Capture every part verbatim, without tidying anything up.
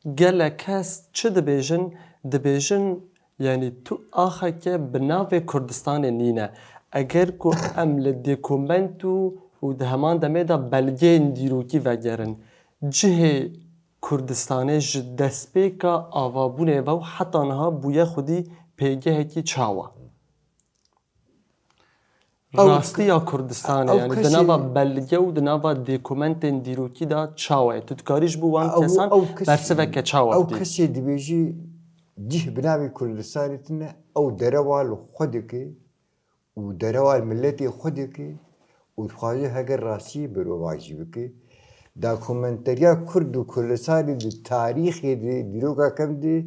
Gelek kes çi dibêjin? Dibêjin, yanî tu axeke bi navê Kurdistanê nîne. Eger ku em li dokument û, û di heman demê de belgeyên dîrokî vegerin, cihê Kurdistanê ji destpêka avabûnê ve û heta niha bûye xwedî pêgehekî çawa? Ew Rastiya Kurdistanê, ew yanî di kesî nava belge û di nava dokumentên dîrokî de çawa ye? Tu dikarî ji bo wan Ew, kesan ew kesî, bersiveke çawa ew bidî? Kesê dibêjî cih bi navê Kurdistanê tune, ew derewa li xwe dike û derewa li miletê xwe dike û dixwaze heger rastiyê berovajî bike. Dokumenteriya Kurd û Kurdistanê di tarîxê de, dîroka kem de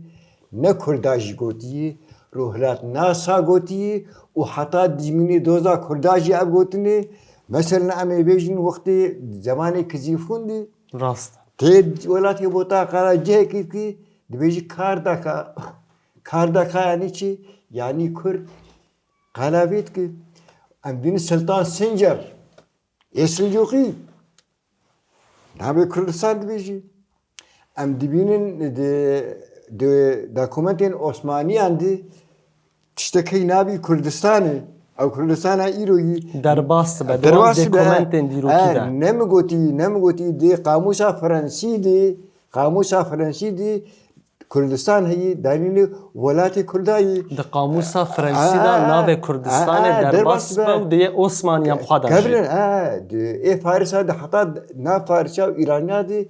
ne Kurda jî gotiye, rohilatnasa gotiye û heta dîmînê doza Kurda jî ev gotinê. Meselen em ê bêjin wextê zemanê Kizîfûn de Rast. tê welatê Bota qala cihekî dikî, dibêjî kar daka. Kar daka yanî çi? Yanî Kurd qala vê dike. Em dînin Siltan Sincer. Ê Silcûqî navê Kurdistan dibêjî. Em dibînin di, di dokumentên Osmaniyan de tiştekî navî Kurdistanê. Ew Kurdistana îro yî Derbas dibe, di wan derbas dibe. Dokumentên dîrokî E, de. Ne min gotî, ne min gotî di qamûsa Fransî de, qamûsa Fransî de Kurdistan heyî, danînê welatê Kurda yî. Di qamûsa Fransî de A, navê Kurdistanê a, a, derbas derbas dibe be. Û dê yê Osmaniyan bi xwe de jî. Kevlin, a, di, ê Farisa de heta nav Farisa û Îraniya de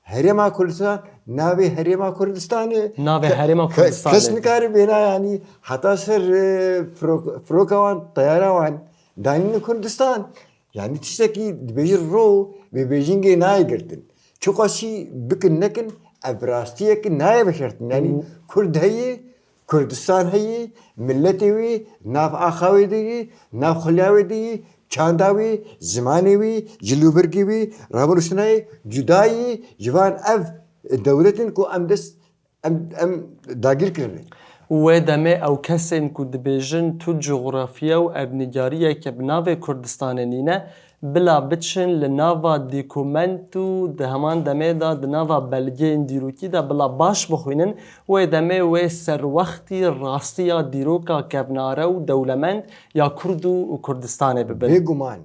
Herêma Kurdistan, navê Herêma Kurdistanê. Navê Ke-, Herêma ke-, Kurdistanê. Kes nikare bêna, yanî heta ser, e, firok-, firoka wan, teyara wan danîne Kurdistan. Yanî tiştekî dibêjin ro, vê bêjingê nayê girtin. Çiqasî bikin nekin, ev rastiyek nayê veşartin. Yanî Û Kurd heye, Kurdistan heye, miletê wî, nav axa wê de yî, nav xulya wê de yî, çanda wî, zimanê wî, cilûbirgê wî, ramirûştina wî cuda yî ji van ev dewletin ku em dest, em, em dagîr kirine. Wê demê ew kesên ku dibêjin tu coxrafiye û erdnîgariyeke bi navê Kurdistanê nîne, bila biçin li nava dokument û di heman demê de di nava belgeyên dîrokî de bila baş bixwînin, wê demê wê serwextî rastiya dîroka kevnare û dewlemend ya Kurd û, û Kurdistanê bibin. Bêguman,